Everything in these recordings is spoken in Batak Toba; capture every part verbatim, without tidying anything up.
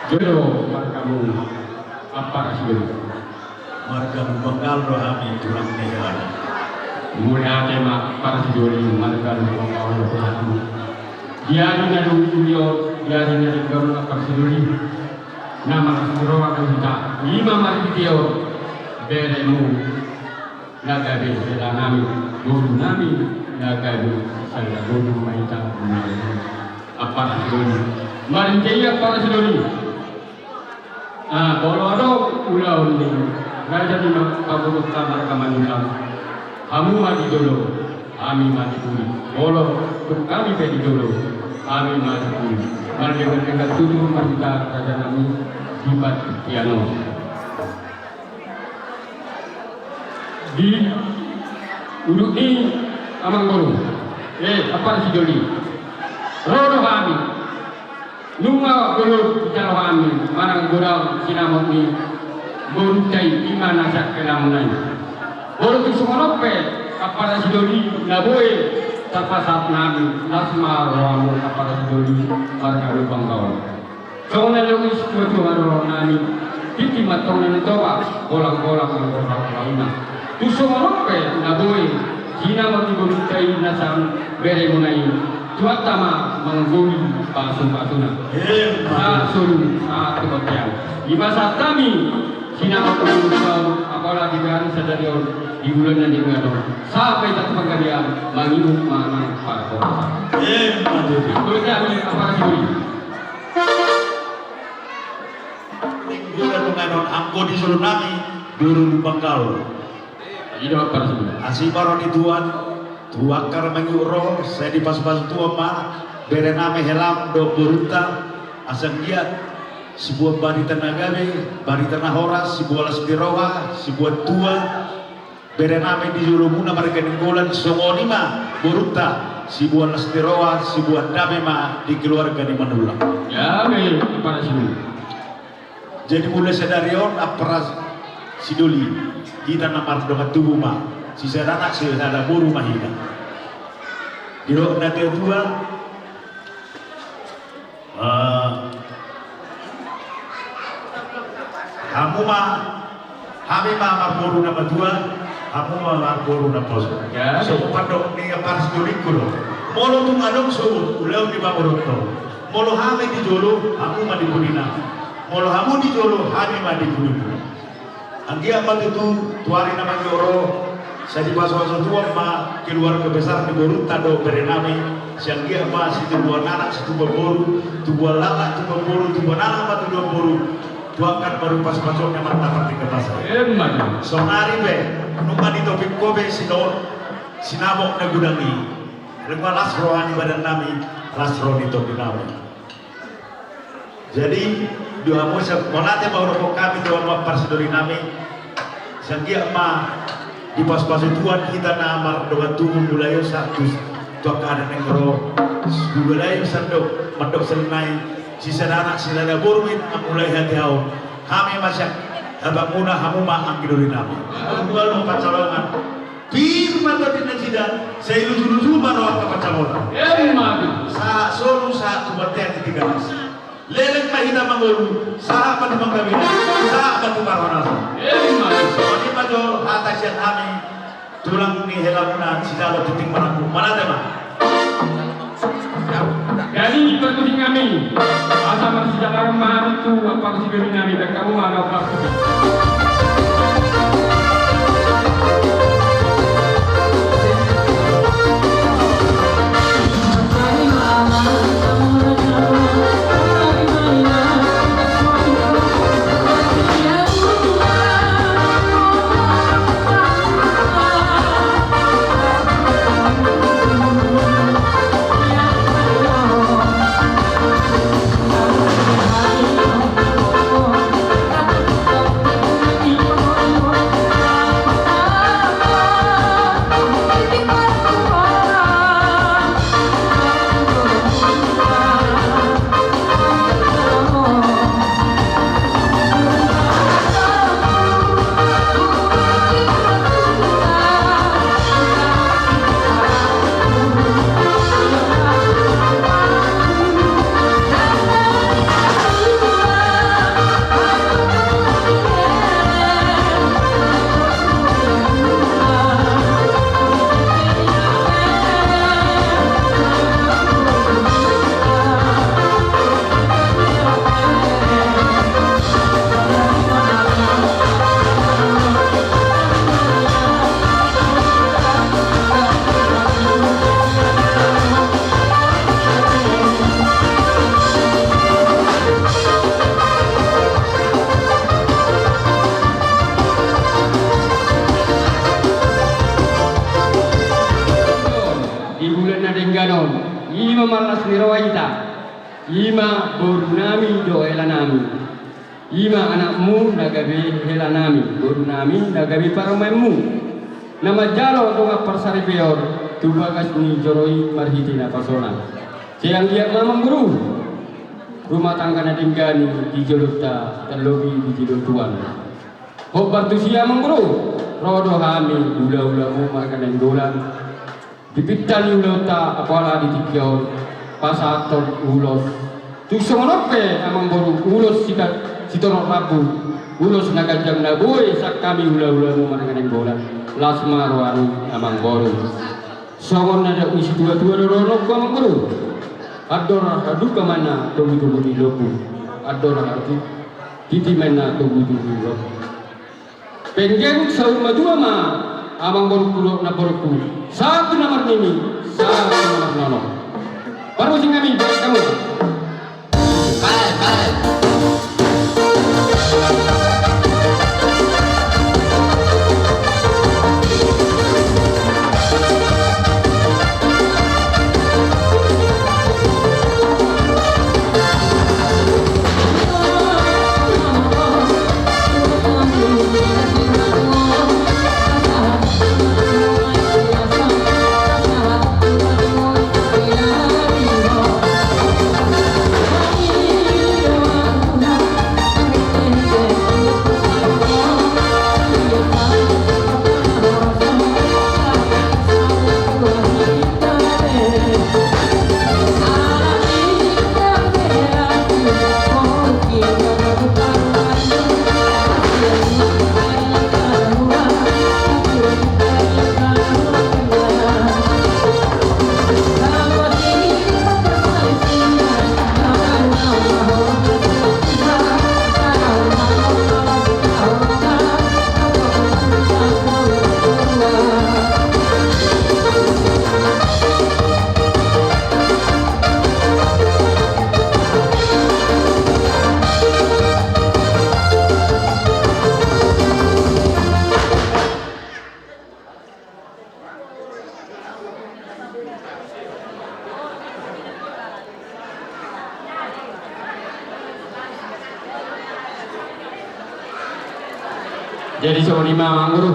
Jolo margamu, Ampara Sidoli. Marga Lumban Gaol do hami, tulang ni hela. Mauliate ma, Ampara Sidoli, marga Lumban Gaol do hami. Di ari na dung uli on, di ari na dung gabe, Ampara Sidoli, na marlas ni roha do hita. I ma marhite on beremu na gabe hela nami, boru nami na gabe sada boru ma hita. Ampara Sidoli. Marhite i, Ampara Sidoli. Ah, molo adong ulaon ni raja ni ma-, pabotoonta marga Manurang, hamu ma di jolo, hami ma di pudi. Molo tung hami pe di jolo, hami ma di pudi. Mardenggan-denggan tutu ma hita, raja nami, di batian on. Di udut ni amangboru, eh, Ampara Sidoli, ro do hami. Nunga godang dijalo hami manang godang sinamot ni borunta i, i ma na sian helamuna i. Molo tung songon on pe, Ampara Sidoli, na boi tarpasahat nami, las ma rohamu, Ampara Sidoli, marga Lumban Gaol. Songon na nidok ni situatua dohonon nami, tingki ma antong na nitopa, golang-golang anggo sauluna. Tung songon on pe na boi sinamot ni borunta i na sian beremuna i, Tuhanta ma manggoli pasu-pasuna. Emma. Sahat solu, sahat tu bontean. Dipasahat hami sinamot ni borunta on, apala di ari sadari on, di bulan na nian on, sahat ma hita tu panggabean, mangido manang parhorasan. Emma tutu. Molo hami, Ampara Sidoli. Minggu na dongan on, anggo di jolo nami, boru Lumban Gaol. I do, Ampara Sidoli. Asi ma ro ni Tuhan, tu angka na mangihut ro, sai dipasu-pasu Tuhan ma bere nami, helam dohot borunta, asa anggiat siboan barita na gabe, barita na horas, siboan las ni roha, siboan tua, bere nami, di jolomuna marga Nainggolan, songon i ma borunta, siboan las ni roha, siboan dame ma di keluarga ni Manurang. Dame, Ampara Sidoli. Jadi mulai sadari on, Ampara Sidoli, hita na mardongan tubu ma, sisada anak sisada boru ma hita. Didok na tua-tua, Eh, hamu ma, hami ma marboru na matua, hamu ma marboru na poso. Ya. So, pandok ni Ampara Sidolingku do. Molo tung adong so ulaon ni pamoruonta, molo hami di jolo, hamu ma di pudina. Molo hamu di jolo, hami ma di pudina. Anggiat ma tutu, tu ari na mangihut ro, sai dipasu-pasu Tuhan ma keluarga besar ni borunta dohot bere nami, sai anggiat ma situbuan anak, situbuan boru, tubuan laklak, tubuan boru, tubuan anak ma tubuan boru, tu angka na baru pasu-pasuon ni Amanta Partingkian Basa. Emma tutu. Saonari pe, nunga ditopik ho be sino-, sinamot na godang i. Alai ma las roha ni badan nami, las roha ni tondi nami. Jadi, di hamu sa-, mauliate ma hudokhon hami tu hamu Ampara Sidoli nami, sai anggiat ma dipasu-pasu Tuhan hita na mardongan tubu mulai on sahat tu, tu angka na naeng ro, mulai on sahat tu mandok songon i, sisada anak sisada boru ma hita mulai hatiha on, hami ma sian habangmuna, hamu ma anggi doli nami. Hamu ma pansalongan. Pir ma tondi nasida, sai luju-luju ma roha angka pansalongan. Emma tutu. Sahat solu, sahat tu bontean di Tigaras. Leleng ma hita mangolu, sahat ma tu panggabean, sahat ma tu parhorasan. Emma tutu. Songon i ma jo hata sian hami, tulang ni helamuna, sijalo tintin marangkup. Mauliate ma. Jadi, pargonsi hami, asa marsijalahan ma hami tu Ampara Sidoli nami, dan hamu ma na pargonsi. Denggan on, i ma marlas ni roha hita, i ma boru nami dohot hela nami, i ma anakmu na gabe hela nami, boru nami na gabe parumaenmu, na manjalo dongan parsaripeon tu bagas ni joro i marhite napaso-Na. Sai anggiat ma amangboru rumah tangga na denggan i di jolonta, tarlobi di jolo ni Tuhan. Hombar tusi amangboru, ro do hami hula-hulamu marga Nainggolan. Di pinta ni ulaonta apala di tingki on pasahathon ulos. Tung songon on pe amangboru, ulos sika-, sitorop rambu, ulos na ganjang na boi sian hami hula-hulamu marga Nainggolan. Las ma roha ni amangboru. Songon na didok ni situa-tua do dohononku amangboru. Andor haduka ma na togu-togu ni lombu. Andor hatiti ma na togu-togu ni lombu. Penggeng saur matua ma amangborungku dohot namborungku, sahat tu na marnini, sahat tu na marnono. Parmusik nami, baik kamu. Jadi songon i ma amangboru.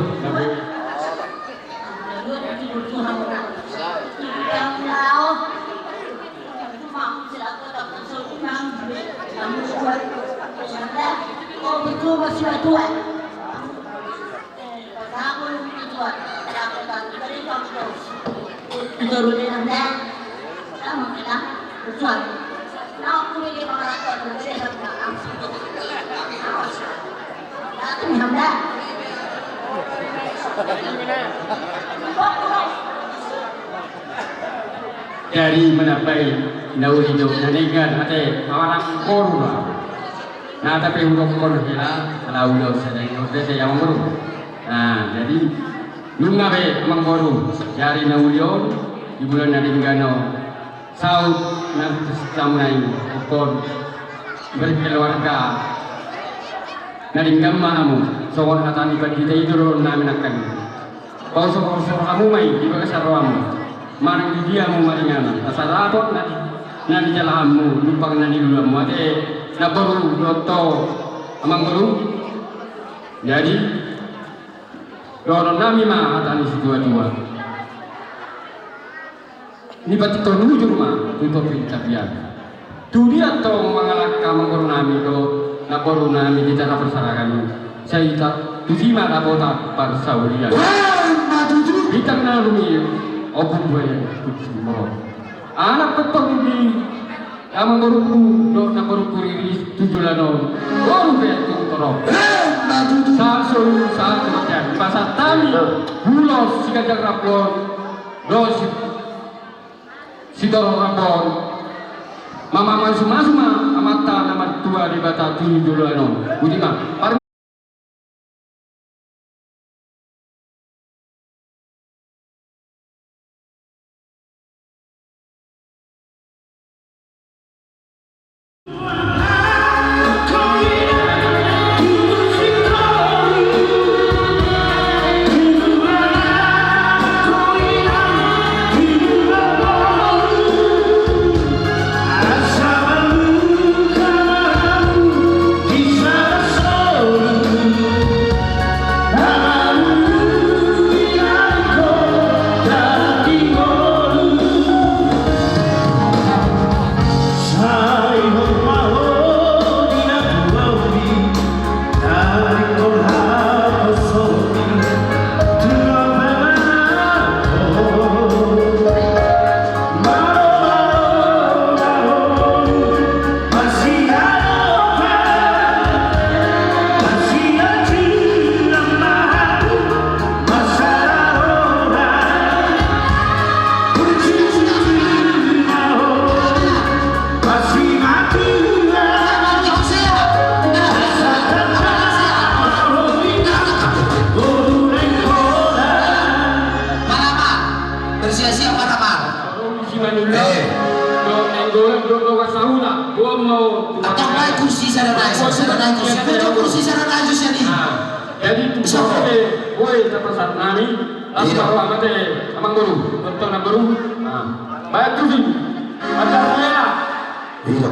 Jadi manambai na uli do na denggan ate, manang boru ma. Na, tapi hudokkon hela, ala ulaon sadari on pe, sai amangboru. Nah, jadi nunga be amangboru, jadi na uli on di bulan na denggan on, saut na tu hamuna i, ingkon berkeluarga na denggan ma hamu, songon hata ni pandita i do dohonon nami nangkin. Pausur-usur hamu ma i di bagasan rohamu, manang di dia hamu maringanan, asa dapot na di, na nijalahanmu, numpang na niluluanmu ate, namboru dohot ho amangboru. Jadi dohonon nami ma hata ni situa-tua. Nipatitahon hujur ma tu topi ni tapian. Tu dia tong mangalangka amangboru nami dohot namboru nami di tano parserahan i, sai tusi ma dapotan parsaulian. Bintang na lumiu, ombun buaya tu simbol. Anak pe tong di amangborungku dohot namborungku Riris tu joloan on, boru pe tung torop. Sahat solu, sahat tu bontean, pasahat hami ulos siganjang rambu on dohot si sitorop rambu on. Mamamasu-masu ma Amanta na martua Debata tu joloan on. Boti ma. Panulla, eh, do, nainggolan do, do, sahuta, do mau. Atau baik kursi sana naik, sana naik kursi. Kursi, kursi sana naik, kursi sana. Ah, jadi tu. Siapa? Boe, boe, tapasan nami. Iya. Langsung baru amate, amangboru, tonton amangboru. Ah, baik kursi. Ada kamera. Iya.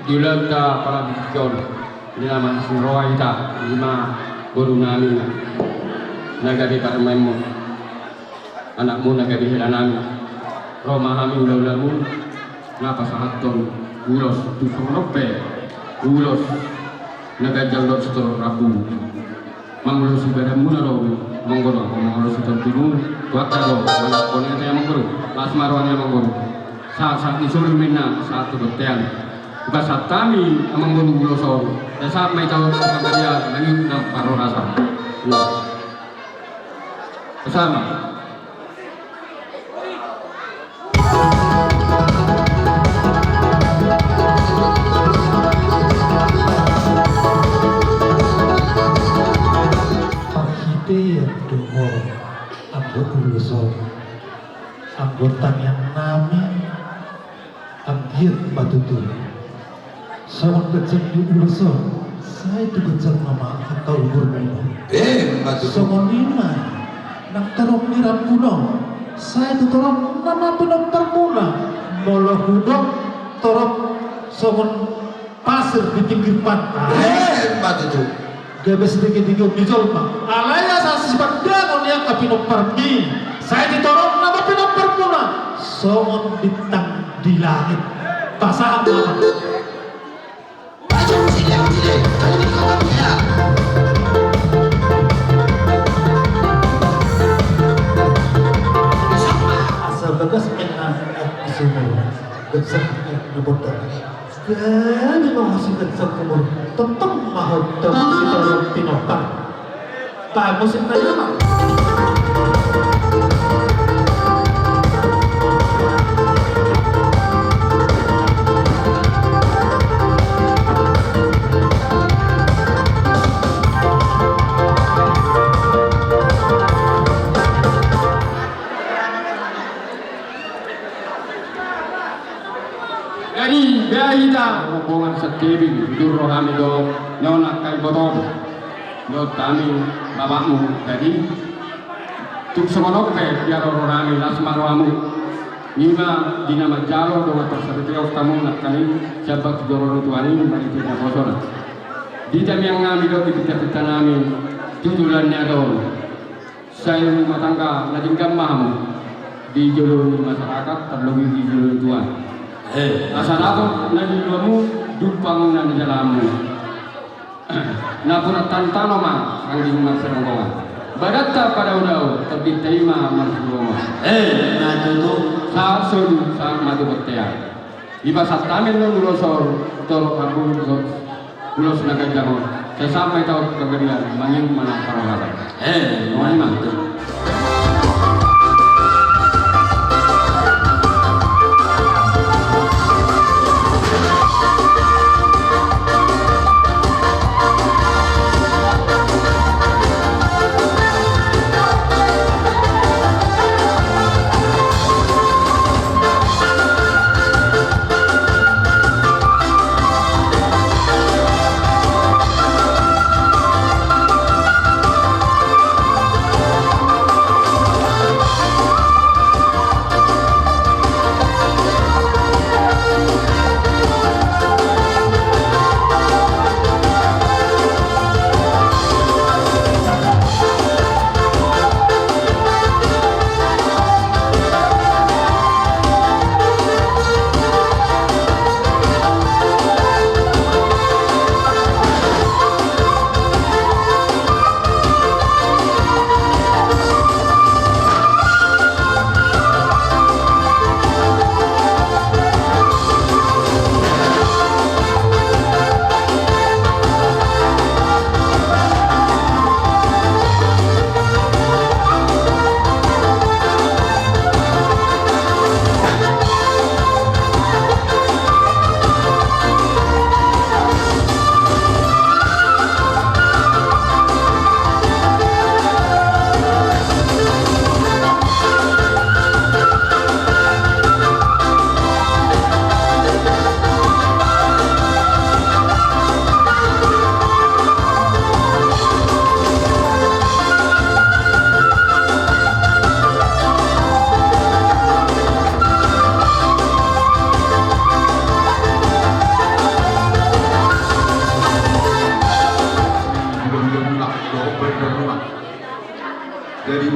Di ulaonta pala di tingki on. Di na mangasing roha hita, ima boru nami, na gabe parumaenmu, anakmu na gabe hela nami. Ro ma hami ulaulamu, na pasahathon ulos tu songon on pe, ulos na ganjang dohot sitorop rambu. Mangulosi badanmuna do, manggodo, mangulosi tondimu, tu atas do, manang kone te amangboru, las ma roha ni amangboru. Sahat-sahat ni solu ma inna, sahat tu bontean. Hupasahat hami amangboru ulos on. Sai sahat ma hita tu panggabean, nangkin na parhorasan. Bersama. Parhitean do ho, anggo ulos on. Anggo tangiang nami, anggiat ma tutu songon ganjang ni ulos on, sai tu ganjang nama angka umurmuna. Emma tutu. Songon i ma nang torop ni rambuna on, sai tu torop nama pinomparmuna. Molo hudok torop songon pasir di pinggir pantai. Emma tutu. Gabe sidengedengehon ni jolma. Alai asa sipandangon ni angka pinomparmi. Sai tu torop nama pinomparmuna. Songon bintang di langit. Pasahat ma. Asa bagas enna di sumur. Bagas enna di bondar. Gabe ma ho siganjang umur, tongtong ma ho tu sitorop pinompar. Baen musik na i ma. Jadi, bea hita rombongan Santebin, jujur rohami do, nion angka ibotom, dohot hami bapakmu. Jadi, tung songon on pe, biar rohami las ma rohamu. Ima di na manjalo dongan parsaripeon hamu nangkaning sian bagas joro ni Tuhan i marhite naposona. Di tangiang nami dohot di pintapinta nami, tutu lan ni adong. Sai rumah tangga na denggan ma hamu di jolo ni masyarakat, terlebih di jolo ni Tuhan. Eh. Asa dapot na niluluanmu, dumpangan na nijalaanmu. Napuran tano ma anggi marsiranggongan. Badanta padaodao, tondinta i ma marsilumoan. Eh, na tutu. Sahat solu, sahat ma tu bontean. Ipasahat hami annon ulos on, torop rambu, ulos na ganjang on. Sai sahat ma hita tu panggabean, nangkin ma na parhorasan. Eh, nuaeng ma.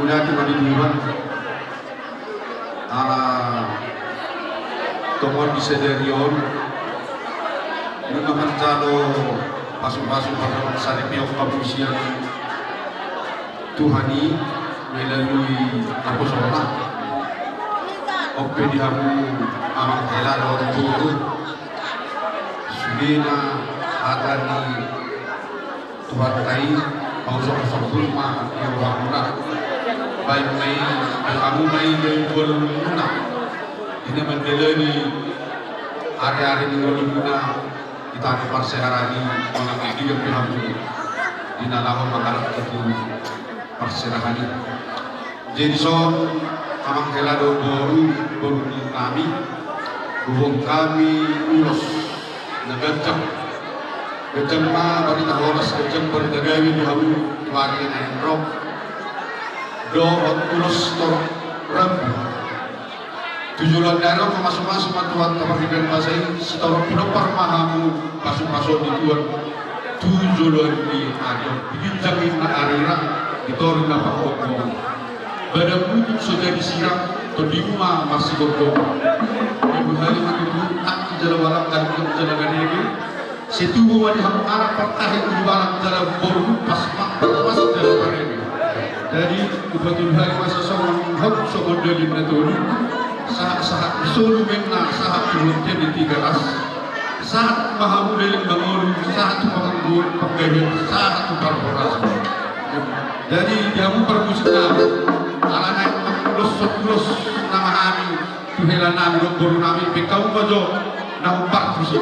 Jadi mari duluan ala tongon di sadari on nunga manjalo pasu-pasu pardongan saripeon hamusian Tuhan i melalui apostelna. On pe di hamu amang hela dohot boru, sudena hata ni Tuhanta i, pausukhon ma di rohamuna. Baen ma i, baen hamu ma i, baen boru muna di na mandalani ari-ari ni ngolumuna di tano parsiajaran i, manang di pe hamu di na laho mangalap tu parsiajaran i. Jadi songon amang hela dohot boru, boru nami, huboan hami ulos na ganjang. Ganjang ma barita horas, ganjang barita gabe di hamu tu ari na naeng ro dohot ulos torop rambu. Tu joloan ni ari on, masu-masu ma Tuhanta parhitean basa i, sitorop pinompar ma hamu pasu-pasu ni Tuhan tu joloan ni ari on. Di ginjang ni arina, di toru na pangkokohon. Badanmu so jadi sirang, tondimu ma marsigomgoman. Ibu hali ma tutu, tak jala walang, tak jala gadege. Sai tubu ma di hamu anak partahi, ibu balang jala boru, pas ma, pas jala pareme. Jadi hupatuduhon ma songon hot, songon doli na tolu. Sahat-sahat solu menna, sahat tu bontean ni Tigaras. Sahat ma hamu leleng mangolu, sahat tu panganggo, panggabean, sahat tu parhorasan. Jadi di hamu parmusik nami, ala naeng mangulos, ulos nama hami tu hela nami dohot boru nami, baen hamu ma jo na hombar tusi.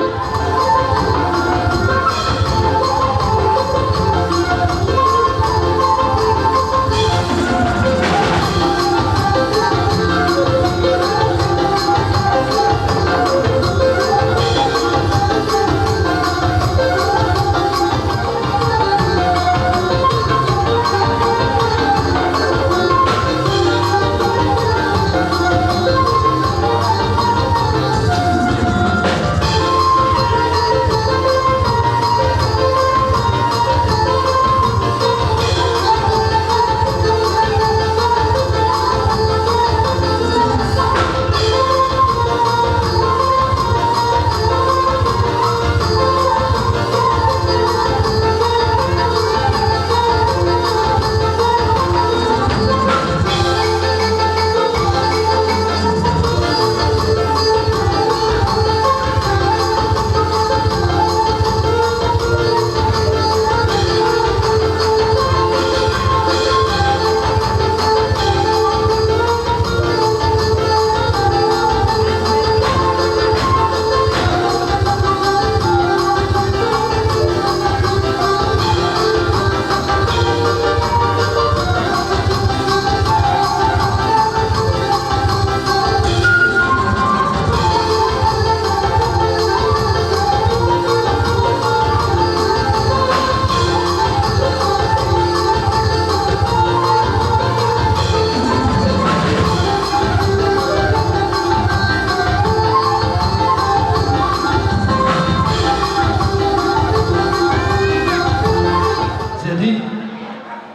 Jadi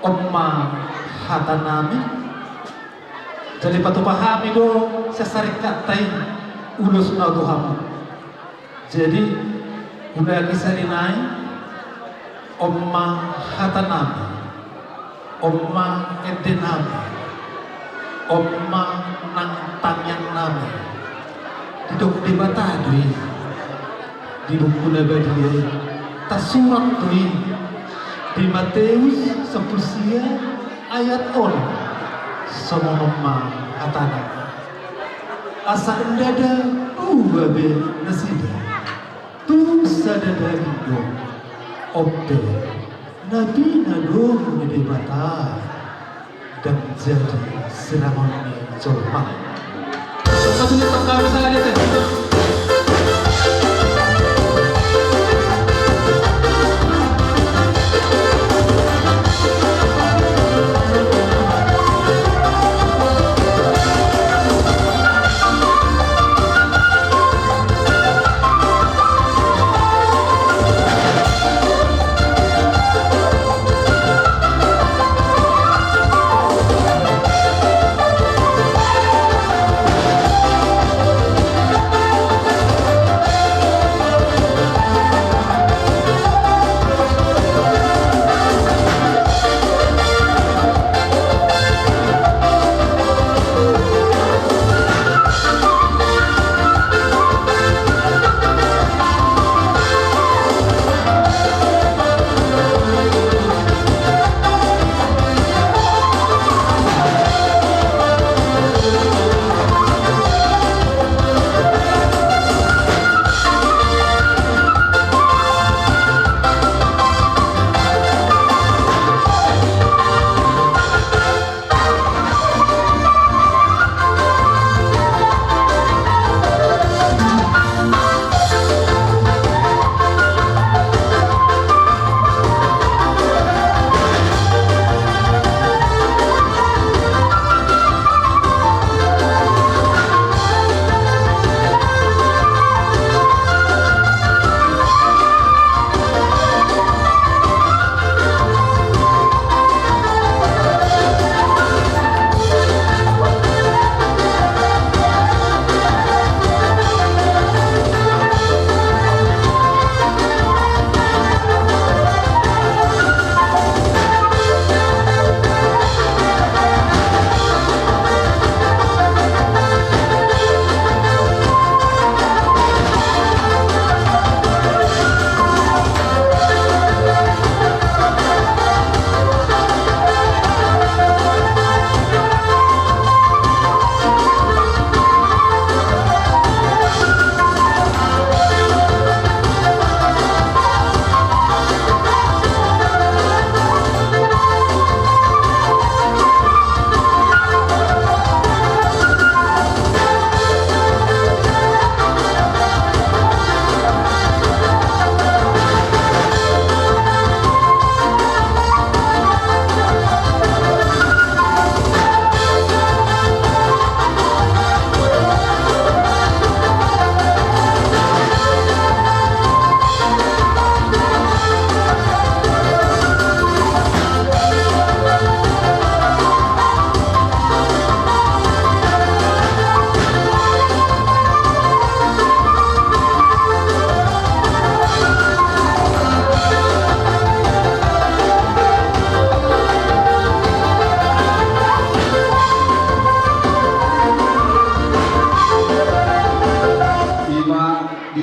on ma hata nami. Jadi patupa hami do sian saripeonta i ulos na tu hamu. Jadi, ulaon sari nai, on ma hata nami, on ma ende nami, on ma nang tangiang nami. Didok Debata do i di Buku na Badia i, tarsurat do i di Mateus sampulu sia ayat onom. Songon on ma hatana. Asa ndada dua be nasida, tung sada daging do. On pe na pinadomu ni Debata, ndang jadi sirangon ni jolma.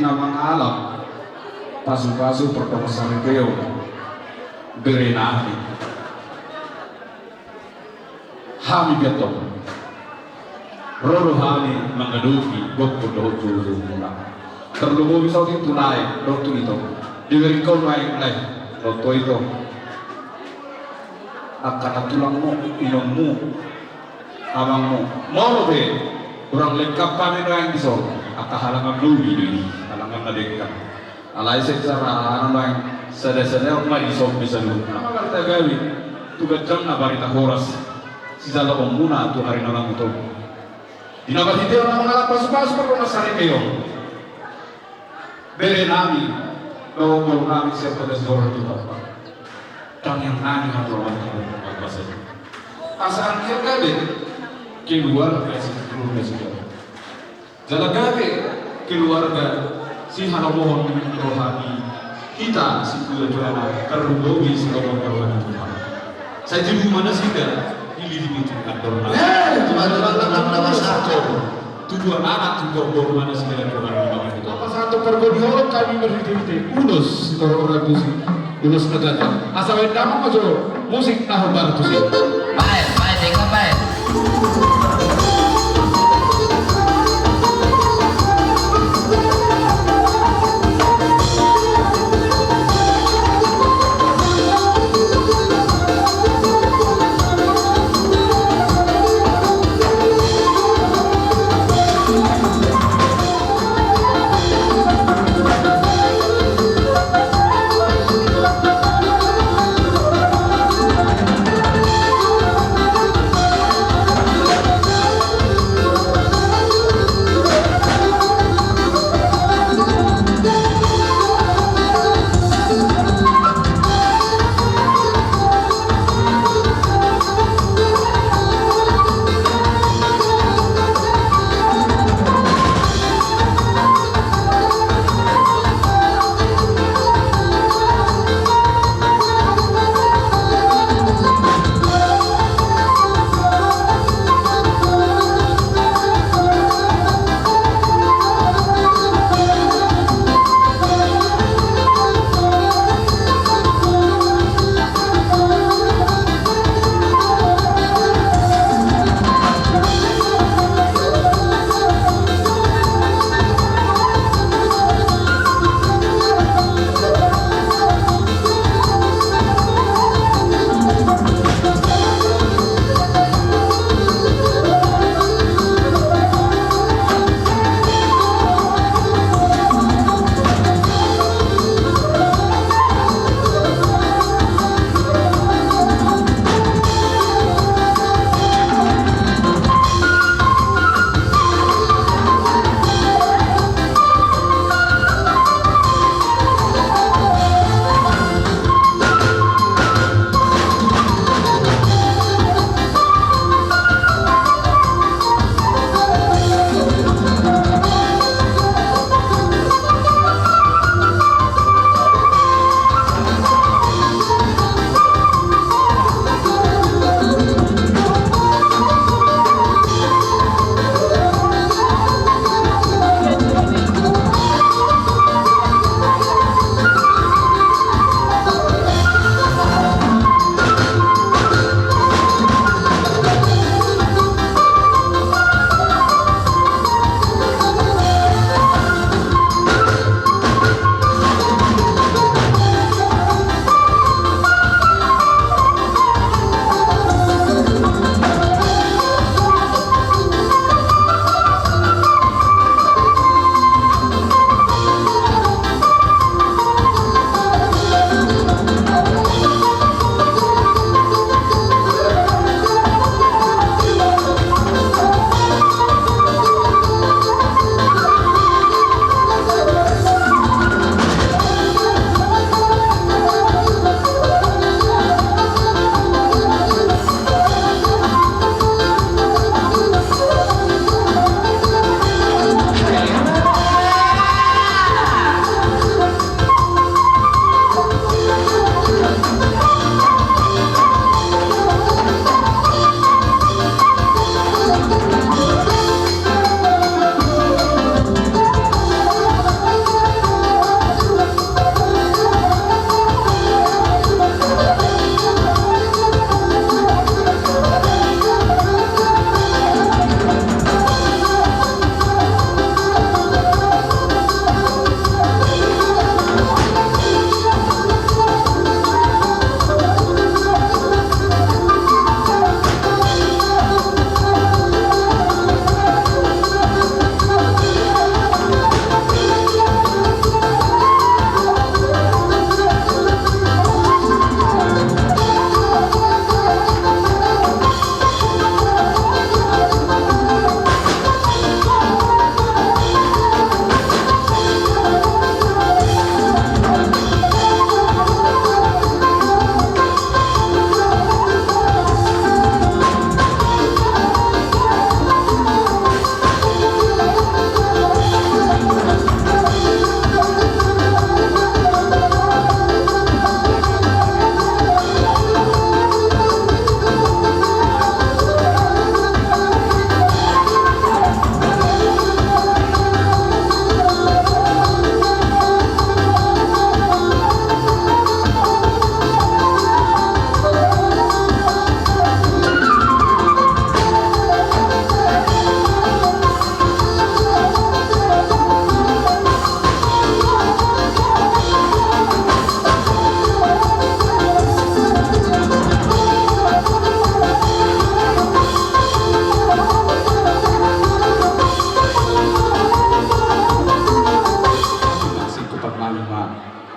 Mangalap pasupasu pardongansaripeon berenami. Hami pe antong ro do hami mangadopi gokhon dohot joujoumuna. Tarlumobi saotik tu lae dohot tu ito. Diberengkon ma i lae dohot tu ito angka na tulangmu, inongmu, amangmu. Molo pe hurang lengkap hami nuaeng dison, angka halangan lobi do i, halangan na denggan. Alai secara aha nuaeng, sada-sada ma dison be saluhutna. Ala ma marhitehite gabe tu ganjangna barita horas sijaloonmuna tu ari na mangihut on. Di na marhitehite on na mangalap pasupasu pardongansaripeon berenami, dohot ngolunami sian Bagas Joro Tupa. Tangiangnami ma tu Amanta Debata. Asa anggiat gabe keluarga si, keluarga si Tuhan. Jala gabe keluarga sihalomohon roha ni hita, situa-tuana, tarlumobi sihalomohon roha ni Tuhan. Sai jadi mana sida, dililiti Tuhan dorna. Eh, Tuhan, Tuhan, Tuhan, Tuhan, Tuhan. Tubuan anak, tubuan boru mana sida, Tuhan, Tuhan, Tuhan. Apa satu pergodiolog kami berhiti-hiti, ulos, si Toro Ragusi. Ulos na ganjang. Asa baen damang ma jo musik na hombar tusi. Baen, baen, denggan baen.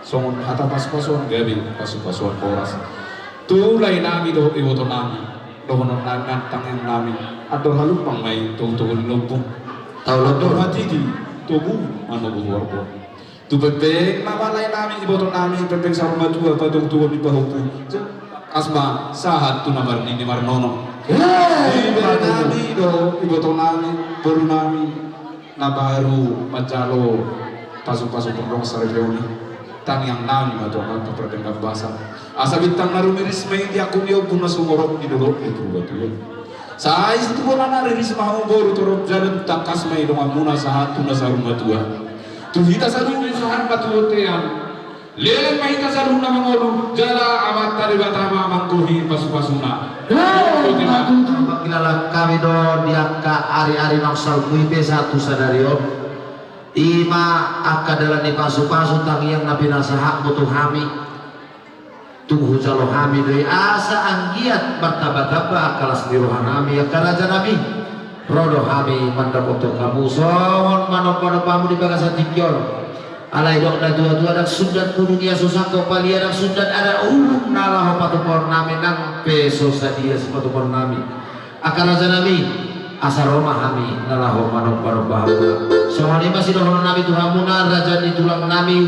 Songon hata pasupasuan gabe, pasupasuan horas tu laenami dohot ibotonami, dohononnami nang tangiangnami, andor halumpang ma i togutogu ni lombu, andor hatiti togu manogu horbo. Tu pempeng ma laenami ibotonami, pempeng saur matua, patogutogu ni pahompu, asma sahat tu na marnini marnono. Dibahenami do ibotonami, borunami na baru manjalo pasupasu pardongan saripeon i. Tangiangnami ma tu Amanta Pardenggan Basa, asa bintang na rumiris ma i di angkup ni ombun na sumorop di dolok ni Purbatua. Sai situtu bona na riris ma hamu boru, torop jala tangkas ma i donganmuna sahat tu na saur matua. Tu hita saluhutna sahat ma tu bontean. Leleng ma hita saluhutna mangolu, jala Amanta Debata ma manggohi pasupasuna. Hei, boti ma. Patutu. Pangkilalaan hami do di angka ariari naung salpu i pe sahat tu sadari on. I ma angka dalan ni pasupasu, tangiang na pinasahatmu tu hami. Tung hujalo hami do i asa anggiat martambatamba angka las ni rohanami, angka rajanami. Ro do hami mandapothon hamu songon manombanomba hamu di bagasan tingki on. Alai didok natuatua, ndang sundat gunung ia so sangkop, palia ndang sundat adat, ulung na laho patupaonnami nang pe so sadia sipatupaonnami. Angka rajanami, asa ro ma hami na laho manombanomba hamuna. Songon i ma sidohononnami tu hamuna, raja ni tulangnami,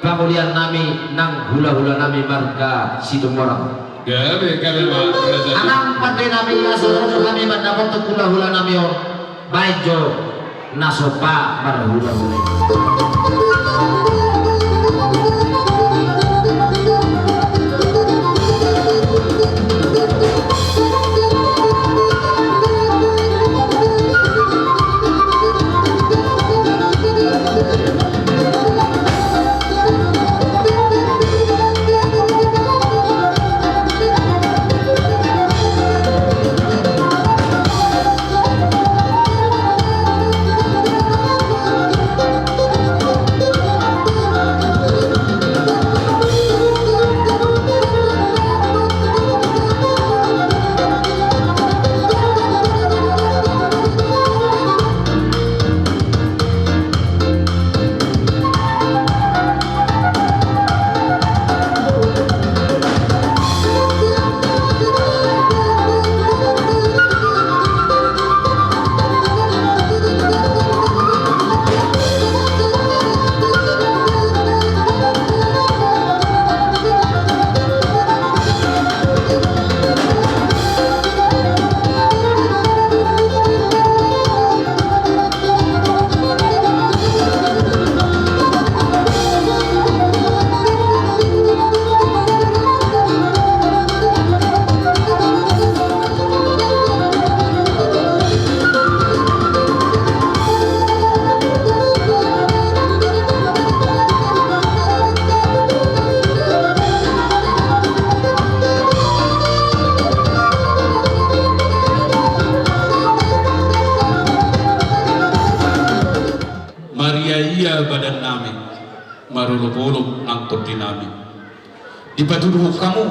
pangoliannami nang hulahulanami marga Situmorang. Gabe, gabe ma, raja. Anang pandenami, asa ro do hami mandapothon hulahulanami on. Baen jo na somba marhulahula. Mariaia badannami, marolopolop nang tondinami. Dipatuduhon hamu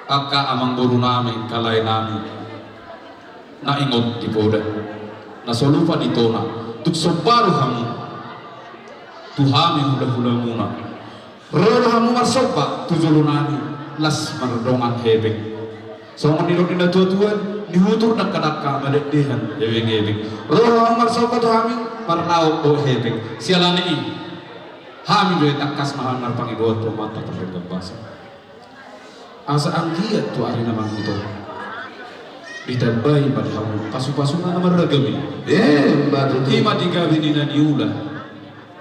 angka amangborunami, angka laenami na ingot di poda, na so lupa di tona, tung somba do hamu tu hami hulahulamuna. Ro do hamu marsomba tu jolonami, las mardongan hepeng. Songon nidok ni natuatua, nihutur dangkadangka, madedehan ebengebeng. Ro do hamu marsomba tu hami, marnaok do hepeng. Siala ni i, hami do i tangkas ma hami marpangidoan tu Amanta Pardenggan Basa, asa anggiat tu ari na mangihut on ditambai ma di hamu pasupasuna na marragam i. Emma tutu. I ma di gabe ni na niula,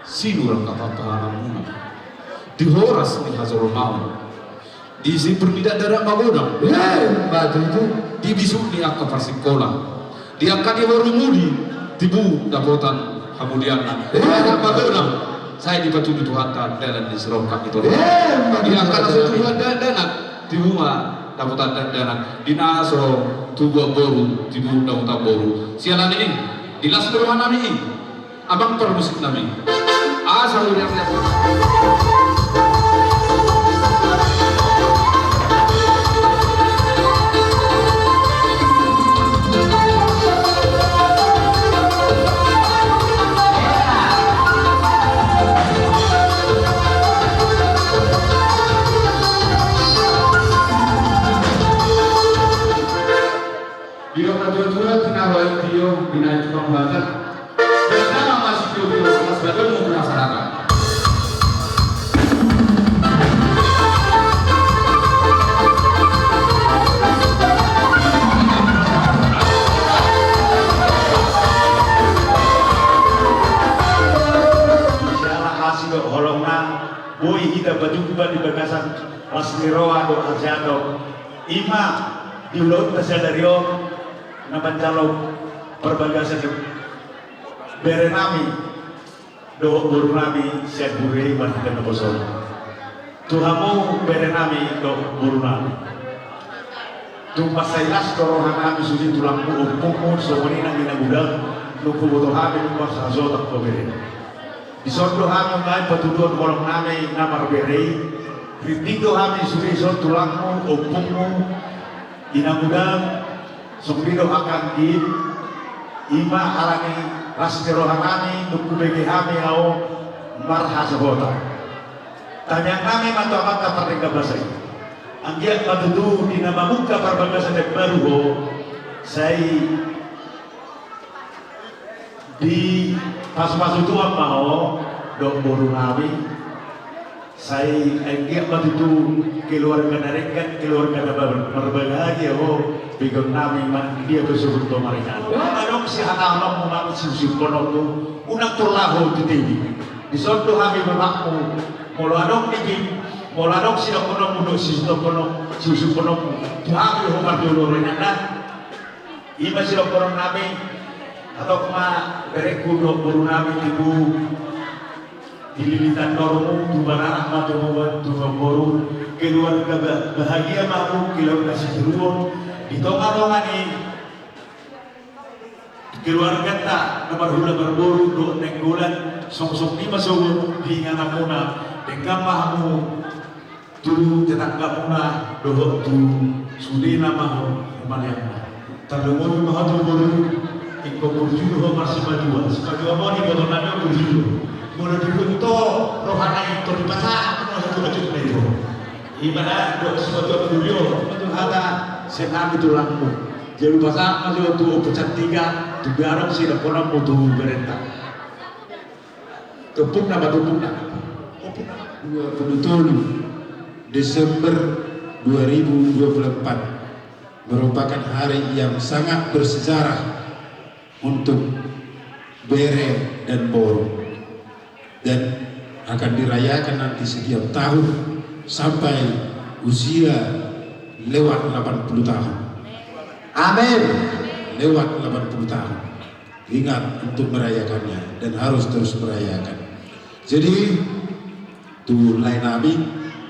sinur angka pahanhanmuna, di horas ni hajolmaon, di simpul ni dakdanak magodang. Emma tutu. Di bisuk ni angka parsingkola, di angka di boru muli, tibu dapotan hamulianna. Emma tutu. Anak magodang, sai dipatudu Tuhanta dalan ni sirongkap i. Emma tutu. Di angka na so tubu dakdanak, tibu ma dapotan dakdanak. Di na so tubu boru, tibu dapotan boru. Siala ni i, di las ni rohanami i, abang parmusiknami, asa uriang liat. Holongna boi hita pajumpa di bagasan las ni roha dohot hajahaton. I ma di ulaonta sadari on na manjalo parbagason bere nami dohot boru nami sian huria i marhite naposo on. Tu hamu bere nami dohot boru nami. Tung mansai las do roha nami sude tulangmu, ompungmu, songon i nang inang udang, nunga huboto hami nunga marhasohotan ho bere. Dison do hami umbahen patuduhon holong nami na marbere i. Rintik do hami sude dison tulangmu, ompungmu, inang udang, songon i do angka anggim. I ma ala ni las ni roha nami dung hubege hami ahu marhasohotan. Tangiang nami ma tu Amanta Pardenggan Basa i. Anggiat ma tutu di na mamungka parbagason na imbaru ho, sai dipasupasu Tuhan ma ho dohot boru nami. Sai anggiat ma tutu keluarga na denggan, keluarga na bar-, marbahagia ho, begeon nami ma dia pe sogot ho maringan. Adong sihatahononmu manang siusihononmu, unang torla ho tu tebing. Dison do hami bapakmu, molo adong nipim, molo adong sidohononmu dohot siusihononmu, siusihononmu, tu hami do ho marjolo, inang da. I ma sidohonon nami, hatop ma berengku dohot boru nami, tibu di lilitan dormu, tubu baranak ma tu boru, tu boru, keluarga ba-, bahagia ma hamu, keluarga sitiruon, di tongatonga ni keluarganta na marhula marboru dohot nainggolan, songon i ma sogot di ingananmuna, denggan ma hamu tu tetanggamuna dohot tu sudena ma ho humaliangna. Tarlumobi ma ho tu boru, ingkon burju do ho marsipajual, sipajual ma ho, diboto nami on burju do. Molo diboto rohana i, tor dipasahat ma ho tu hajutna i do. I ma da dohot sipajual burju on, ma tu hata sian hami tulangmu. Jadi pasahat ma jo tu Ompu Cantika, tu biarong sidohononmu tu berenta. Tumpukna ma, tumpukna. Dua puluh tolu Desember dua ribu dua puluh empat merupakan hari yang sangat bersejarah untuk bere dan boru, dan akan dirayakan nanti setiap tahun sampai usia lewat delapan puluh tahun. Amin. Lewat delapan puluh tahun. Ingat untuk merayakannya dan harus terus merayakan. Jadi, tu lae nami,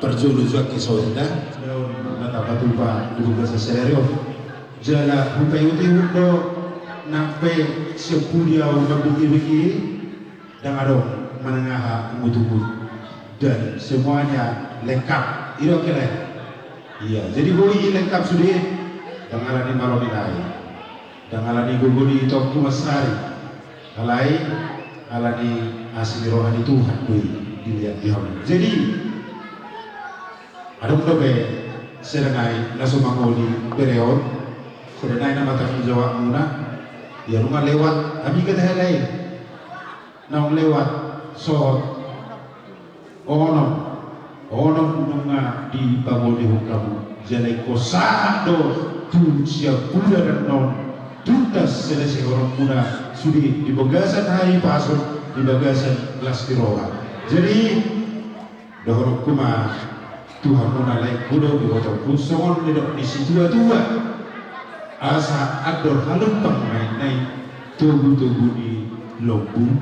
parjolo jo angka songon i da. Daon na tapatupa di bagasan sadari on. Jala hupaihutihut do, nang pe sian pudi ahu mambege-bege, ndang adong manang aha ungut-ungut. Dan semuanya lengkap. I do, angka lae? Iya, jadi boi i lengkap sude. Ndang ala ni malo ni lae. Ndang ala ni gogo ni Tompu Marsari. Alai ala ni asi ni roha ni Tuhan do i dilehon di hamu. Jadi adong dope sada nai na so mangoli bere on, sada nai na martanggung jawabmuna. Ia nunga lewat, hami hata hela i. Naung lewat sohot onom, onom nunga dipangolihon hamu. Jala ingkon sahat do tu siapula annon, tuntas selesehononmuna sude di bagasan hahipason, di bagasan las ni roha. Jadi dohononku ma tu hamuna laengku dohot ibotongku, songon nidok ni situatua: Asa andor halumpang ma inna i, togutogu ni lombu,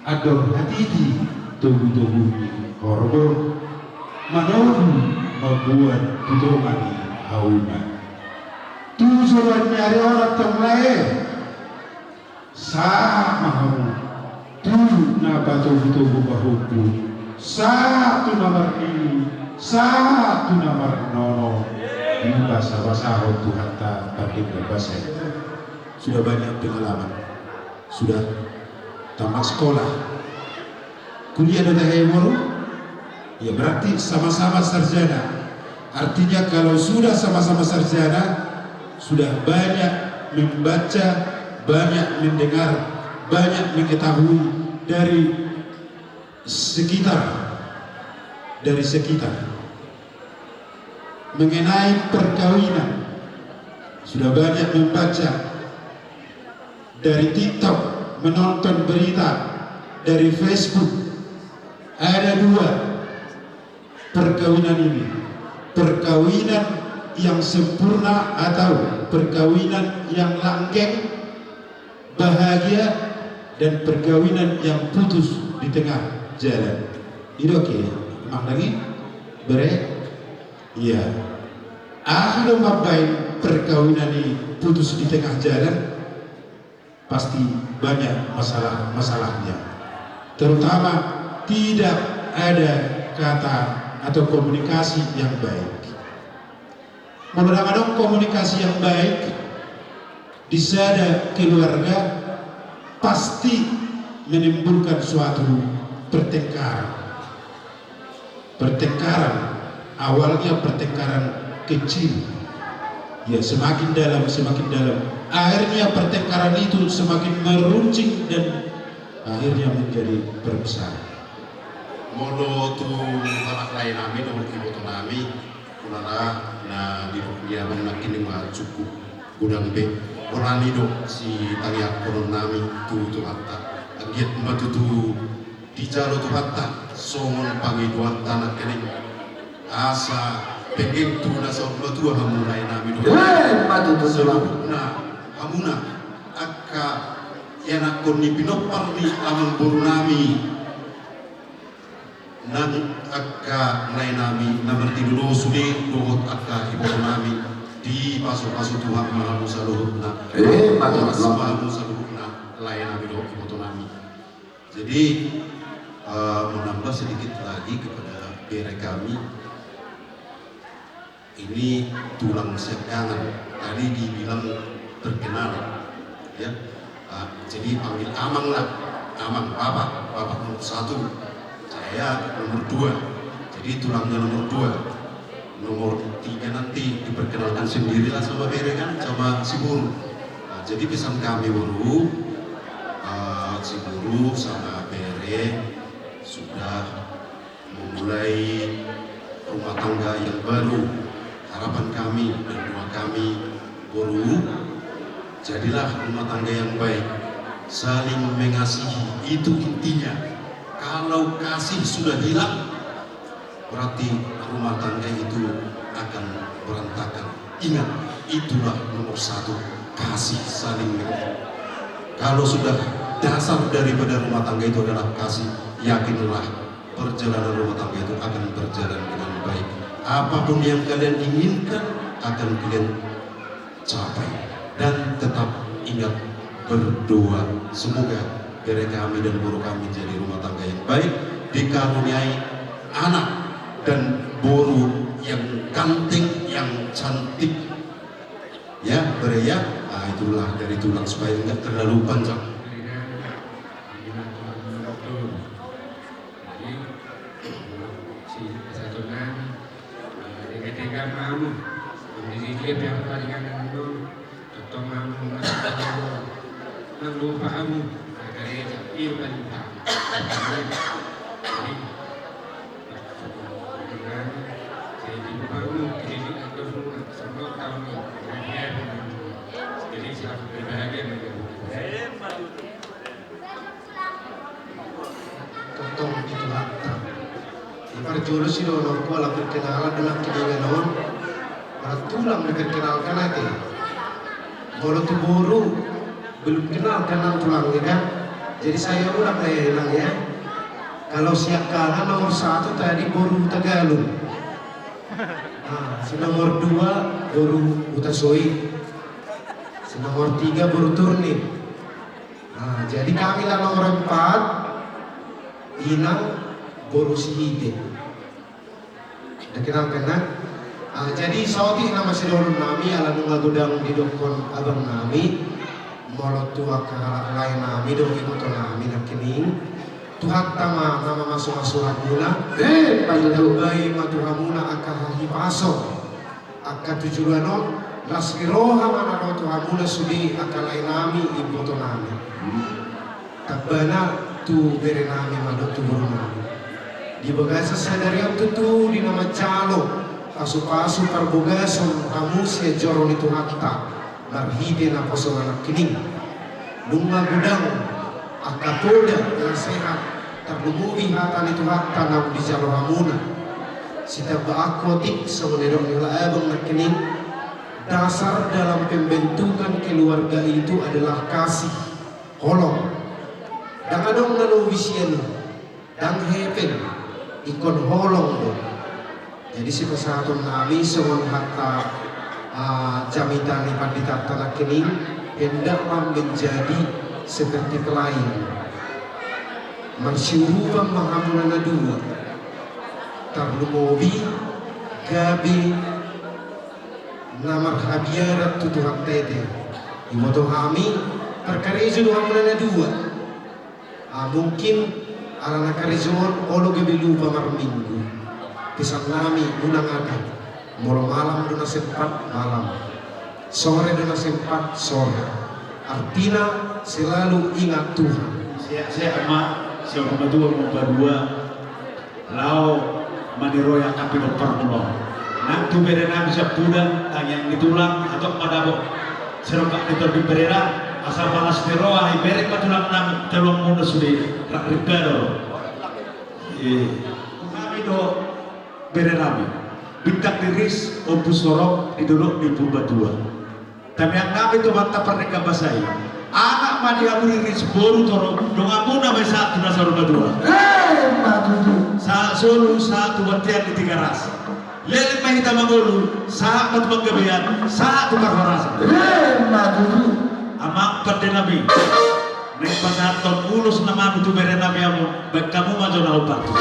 andor hatiti togutogu ni horbo, manogu mamboan tu tonga ni hauma. Tu joloan ni ari on, antong lae, sahat ma hamu tu na patogutogu pahompu, sahat tu na marnini, sahat tu na marnono, dibasabasahon Tuhanta Pardenggan Basa i. Sudah banyak pengalaman, sudah tamat sekolah, kuliah do tahe, boru? Ya, berarti sama-sama sarjana. Artinya, kalau sudah sama-sama sarjana, sudah banyak membaca, banyak mendengar, banyak mengetahui dari sekitar, dari sekitar. Mengenai perkawinan, sudah banyak membaca dari TikTok, menonton berita dari Facebook. Ada dua perkawinan ini, perkawinan yang sempurna atau perkawinan yang langgeng, bahagia, dan perkawinan yang putus di tengah jalan. I do, oke, Amang Dani, bere? Iya. Aha do mambaen perkawinan i putus di tengah jalan? Pasti banyak masalah-masalahnya. Terutama tidak ada kata atau komunikasi yang baik. Molo ndang adong komunikasi yang baik di sada keluarga, pasti menimbulkan suatu pertengkaran. Pertengkaran, awalnya pertengkaran kecil. Ya, semakin dalam, semakin dalam. Akhirnya pertengkaran itu semakin meruncing dan akhirnya menjadi perbesar. Molo tu halak lae nami dohot iboto nami, unang na di dia nangkin ma cukup godang be. Bola ni do sitangianghonon nami tu Tuhanta. Anggiat ma tutu dijalo Tuhanta songon pangidoanta nangkining, asa penggeng tu na saur matua hamu lae nami dohot. Eh, ma tutu, Tulang. Saluhutna hamuna angka ianakhon ni pinompar ni amangboru nami, nang angka lae nami na martinodohon sude dohot angka iboto nami, dipasupasu Tuhan ma hamu saluhutna. Eh, ma tutu. Horas ma hamu saluhutna lae nami dohot iboto nami. Jadi, eh, menambah sedikit lagi kepada bere kami. Ini tulang siangkangan. Tadi dibilang terkenal, ya. Ah, jadi panggil amang lah. Amang, bapak, bapak nomor satu. Saya nomor dua. Jadi tulangnya nomor dua. Nomor tiga nanti diperkenalkan sendirilah sama bere kan, sama si boru. Nah, jadi pesan kami boru, eh, si boru sama bere sudah memulai rumah tangga yang baru. Harapan kami dan doa kami, boru, jadilah rumah tangga yang baik, saling mengasihi, itu intinya. Kalau kasih sudah hilang, berarti rumah tangga itu akan berantakan. Ingat, itulah nomor satu, kasih, saling mengerti. Kalau sudah dasar daripada rumah tangga itu adalah kasih, yakinlah perjalanan rumah tangga itu akan berjalan dengan baik. Apapun yang kalian inginkan akan kalian capai. Dan tetap ingat berdoa. Semoga bere kami dan boru kami jadi rumah tangga yang baik, dikaruniai anak dan boru yang ganteng, yang cantik. Ya, bere ya. Ah, itulah dari tulang supaya enggak terlalu panjang. Jadi, si kesatuan, eh, dengke-dengke mamu, kondisi dia biar tadi kan, totong mamu, nang lupa kamu, agar dia tak, iya, kan, lupa. Jadi, jadi, lupa kamu, jadi, atur semua, semua tahu nih, jadi, dia, jadi, selamat berbahagia, Tongtong di Tuhanta. Di parjolo sidohononku ala perkenalan do nangkiningan on. Ala tulang diperkenalkan ate. Molo tu boru belum kenal kan nang tulangnya kan. Jadi saya ulang ya, Inang ya. Kalau siangkangan nomor satu tadi boru Tagalung. Nah, si nomor dua boru Hutasoit. Si nomor tiga boru Turnip. Nah, jadi kami lah nomor empat, Inang boru Sihite. Udah kenal kan, nah? Ah, jadi saotik nama sidohonon nami, ala nunga godang didokkon abang nami, molo tu angka halak lae nami dohot iboto nami nangkining, Tuhanta ma na mamasu-masu hamuna. Eh, betul. Ditambai ma tu hamuna angka hahipason. Angka tu joloan on, las ni roha ma na ro tu hamuna sude angka lae nami, iboto nami. Tambana tu bere nami ma dohot tu boru nami. Di bagasan sadari on tutu di na manjalo pasu-pasu parbogason hamu sian joro ni Tuhanta marhite naposona nangkining. Nunga godang angka poda nasehat Tarlumobi hata ni Tuhanta naung dijalo hamuna. Sitambaanku otik songon na nidok ni halak abang nangkining, dasar dalam pembentukan keluarga itu adalah kasih, holong. Ndang adong na lobi sian i, ndang hepeng, ingkon holong do. Jadi sipasahaton nami songon hata, ah, jamita ni panditanta nangkining, hendaklah menjadi seperti pelayan. Marsiurupan ma hamuna na dua. Tarlumobi gabe na marhabiaran tu Tuhanta ate. Diboto hami, tarkarejo do hamuna na dua. Ah, mungkin ala na karejo on olo gabe lupa marminggu. Pesan nami unang ate. Molo malam do na sempat, malam. Sore do na sempat, sore. Artina selalu ingat Tuhan. Sehat-sehat ma saur matua, mumba dua. Laho maniroi angka pinompar muna on. Nang tu bere nami Sampudan, tangiang ni tulang, hatop ma dapot sirongkap ni tondi berera, asa palas ni roha, ibereng ma tulang nami, taluang muna sude, rap rimba do. Eh, hami do bere nami. Bintang ni ris, Ompu Sorong, di dolok ni Purbatua. Tangiang nami tu Amanta Pardenggan Basa i. Anak ma di hamu riris, boru torop, dongan muna ma i sahat tu na saur matua. Emma tutu. Sahat solu, sahat tu bontean ni Tigaras. Leleng ma hita mangolu, sahat ma tu panggabean, sahat tu parhorasan. Emma tutu. Amang pande nami. Naeng pasahathon ulos na manu tu bere nami, amang, baen hamu ma jo na hombar tu.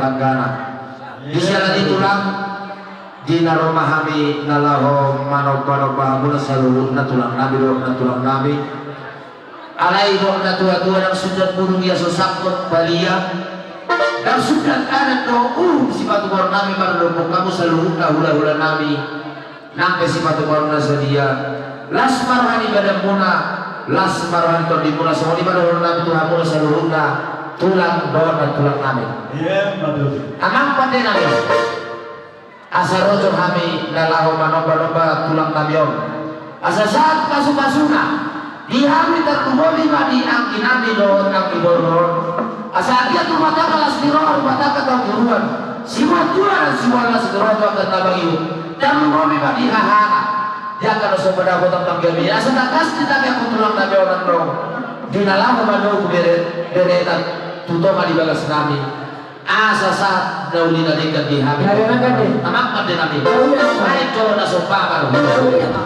tanggana. Di siala ni i tulang, di na ro ma hami na laho manomba-nomba hamuna saluhutna tulang nami dohot nantulang nami. Alai dohot na tua-tua, ndang sundat bulung ia so sangkot balia. Ndang sundat adat dohot uhum sipatupaon nami mandokkon hamu saluhutna hula-hula nami nang pe sipatupaon na sadia. Las ma roha ni badanmuna, las ma roha ni tondimuna, songon i ma dohonon nami tu hamuna saluhutna tulang dohot nantulang nami. Ia, ma tutu. Amang pande nami. Asa ro jo hami na laho manomba-nomba tulang nami on. Asa sahat pasu-pasuna di hami, tarlumobi ma di anggi nami dohot anggi boru on. Asa anggiat rumah tangga las ni roha, rumah tangga taon toruan. Sibuat tua dan sibuat las ni roha tu angka na mangihut. Tarlumobi ma di hahana. Di angka na so madapotan panggabean. Asa tangkas di tangiangku tulang nami on, andorang di na laho manogu bere, bereta tu tonga ni bagas nami. Asa sahat na uli na denggan di hami. Amang pande nami. Baen jo na somba ma roha.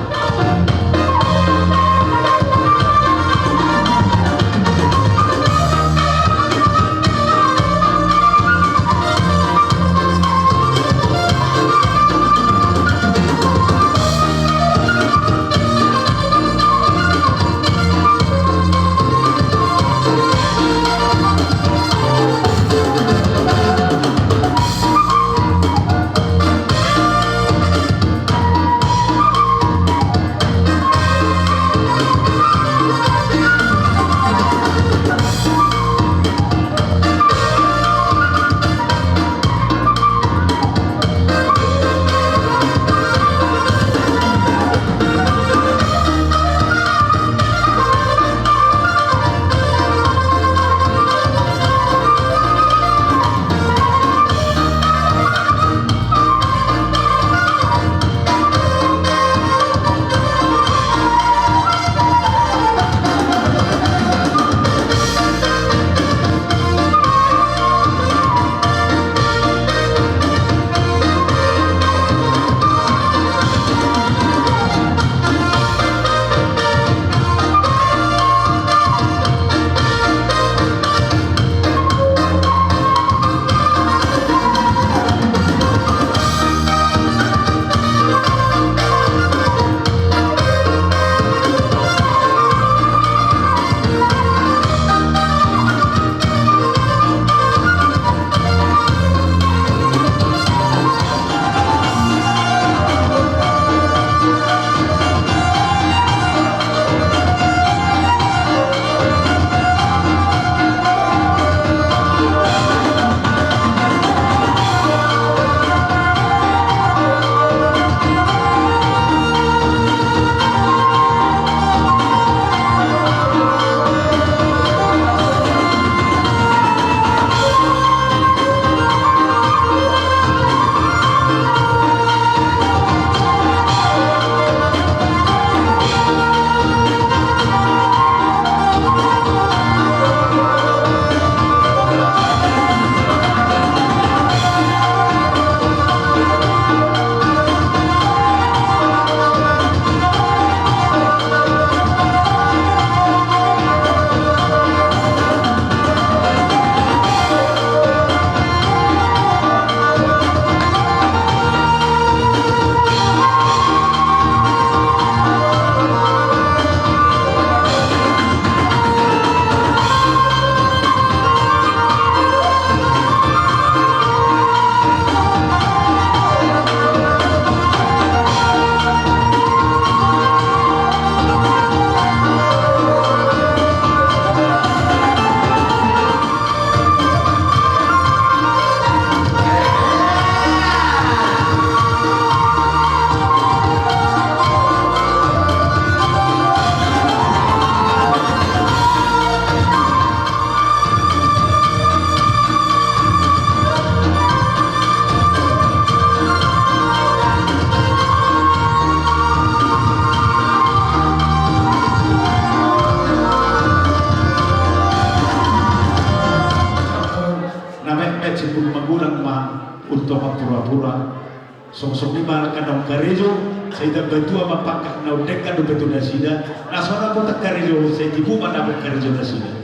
Na metmet simbur magulang ma untok pura-pura. Songon i ma angka naung karejo, sai tamba tua ma pangkat naung denggan dope tu nasida. Na so na potang karejo, sai tibu ma na potang karejo nasida.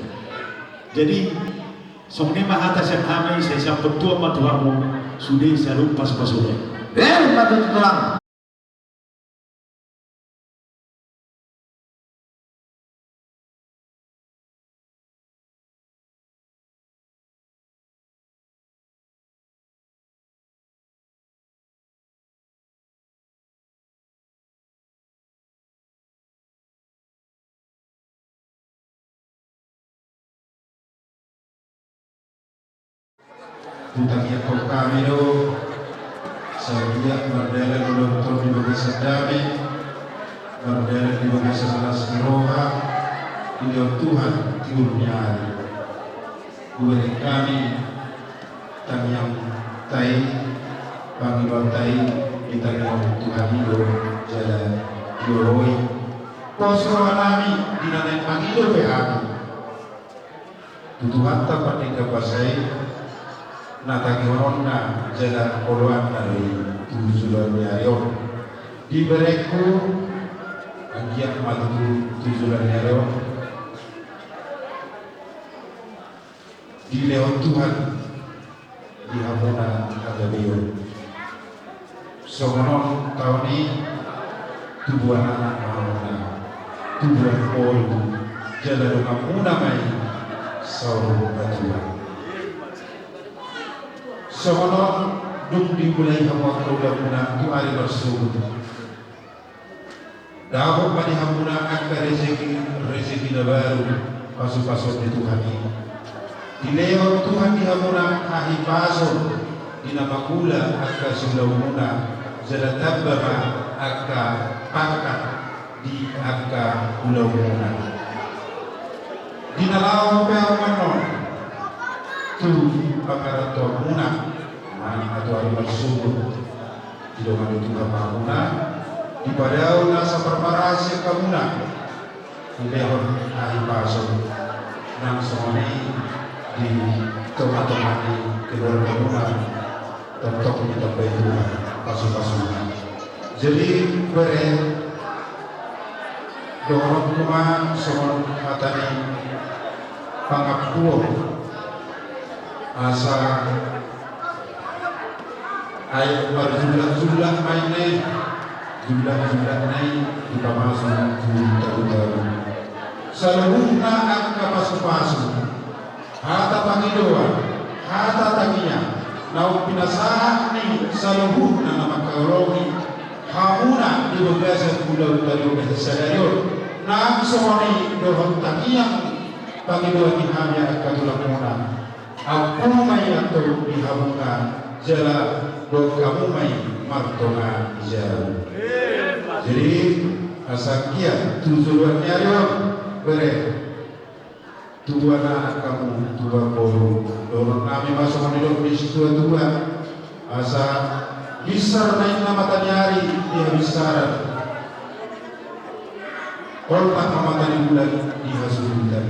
Jadi, Songon i ma hata sian hami, sai sahat tu hamu ma tu hamu, sude saluhut pasupasu. Bereng ma tutu, Tulang. Hutangiangkon hami do, sai anggiat mardalan ulaonta on di bagasan dame, mardalan di bagasan las ni roha, dilehon Tuhan tiur ni ari. Hubereng hami tangiangta i, pangidoanta i, ditangihon Tuhan i do jala dioloi. Pos roha nami di na naeng mangido pe hami tu Tuhanta Pardenggan Basa i, na tangihononna jala oloanna do i tu joloan ni ari on. Diberengku, anggiat ma tutu tu joloan ni ari on dilehon Tuhan di hamuna hatabeon. Songon on taon i, tubuan anak ma hamuna, tubuan boru, jala donganmuna ma i saur matua. Songon on dung dimulai hamu angka ulaonmuna tu ari marsogot, dapot ma di hamuna angka rezeki, rezeki na baru, pasupasuon ni Tuhan i. Dilehon Tuhan di hamuna hahipason di na mangula angka siulaonmuna, jala tamba ma angka pangkat di angka ulaonmuna. Di na laho pe hamu annon tu pangarantoanmuna, manang na tu ari marsogot, didongani Tuhan ma hamuna, dipadao nasa parmaraan sian hamuna, dilehon hahipason, nang songon i di tongatonga ni keluargamuna, tongtong ditambai Tuhan pasupasuna. Jadi, bere, dohononku ma songon hata ni pangampuon, asa ai marjullakjullak ma i, jullakjullakna i dipamasuk tu tabutabu. Saluhutna angka pasupasu, hata pangidoan, hata tangiang, naung pinasahat ni saluhutna na mangkaholongi hamuna di bagasan ulaonta di bagasan sadari on, nang songon i dohot tangiang pangidoan ni hami angka tulangmuna. Ampu ma i antong di hamuna, jala dohot hamu ma i martonga ni jabu. Jadi, asa anggiat tu joloan ni ari on, bere, tubuan anak hamu, tubuan boru, dohonon nami ma songon nidok ni situatua, asa binsar ma inna mata ni ari di habinsaran, poltak ma mata ni bulan di hasuhuton.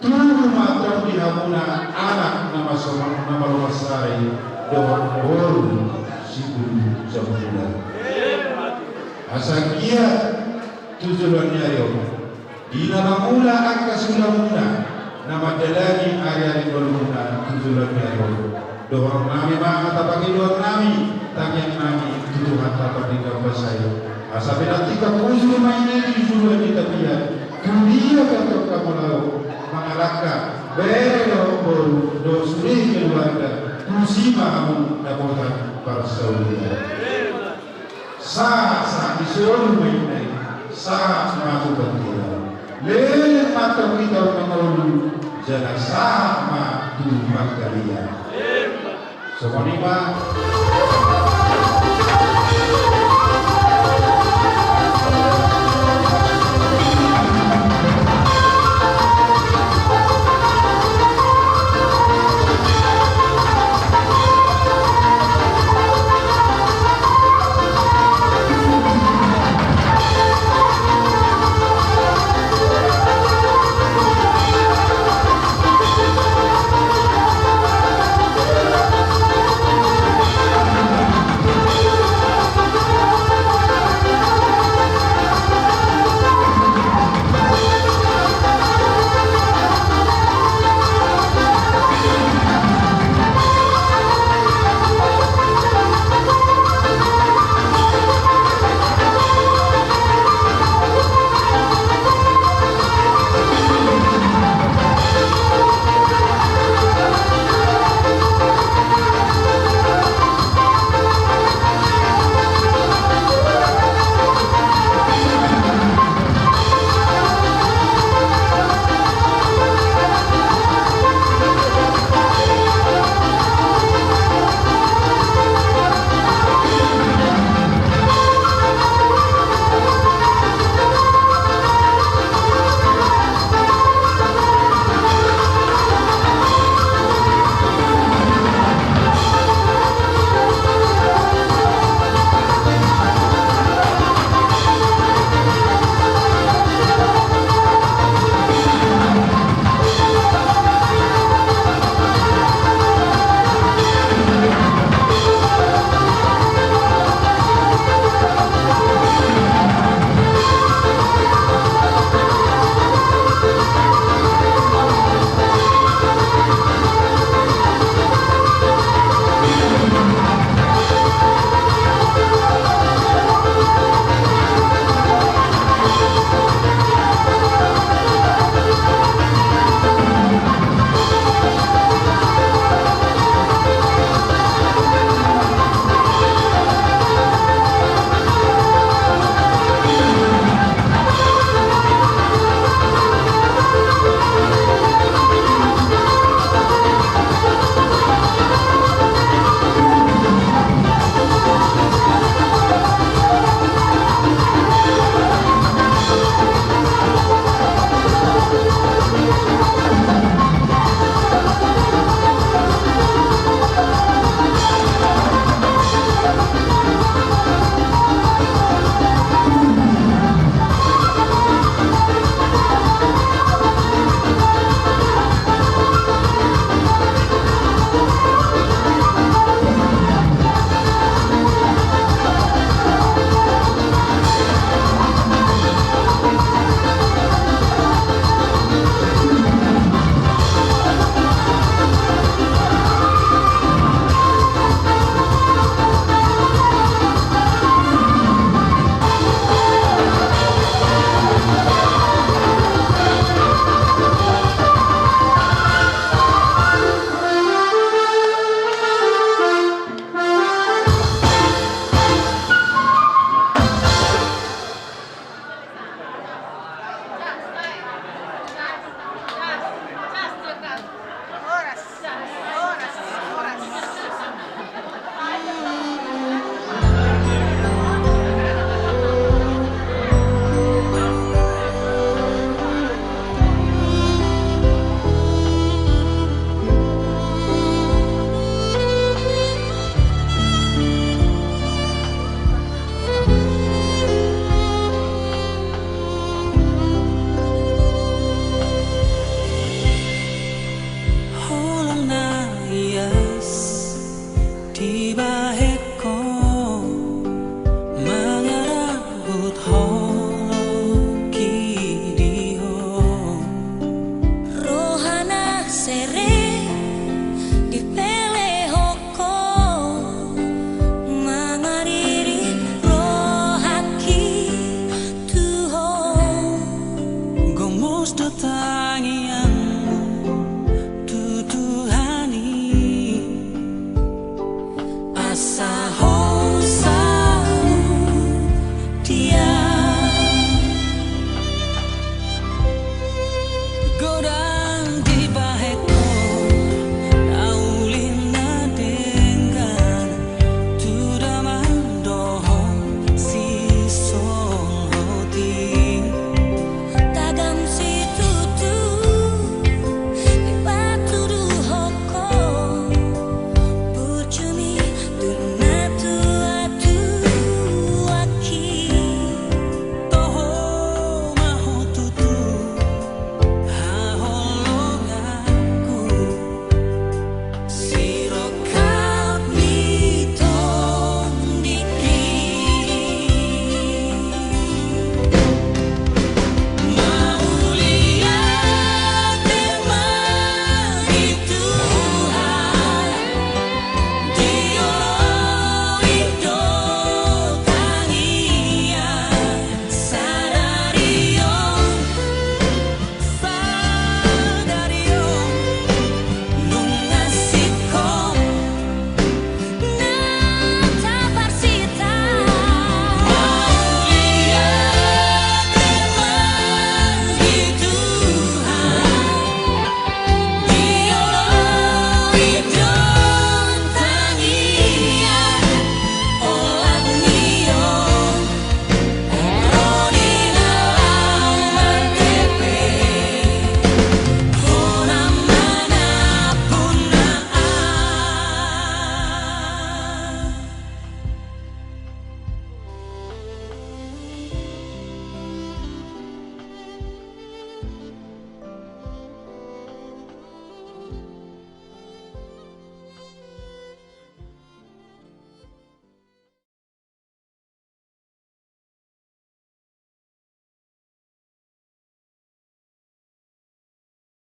Tubu ma antong di hamuna anak na masomang, na malo mansai, dohot boru sibulu jambulan. Asa anggiat tu joloan ni ari on, di na mangula angka siulaonmuna na mandalangi ariari ngolumuna tu joloan ni ari on, dohonon nami ma hata pangidoan nami, tangiang nami tu Tuhanta Pardenggan Basa i, asa pinantikhon hujur ma i di joloan ni tapian, tu dia pe antong hamu laho mangalangka, bere dohot boru dohot sude keluarga, tusi ma hamu dapotan parsaulian. Sahat, sahat di solu ma inna i, sahat ma tu bangkira. Leleng ma antong hita on mangolu, jala sahat ma tu panggabean. Songon i ma.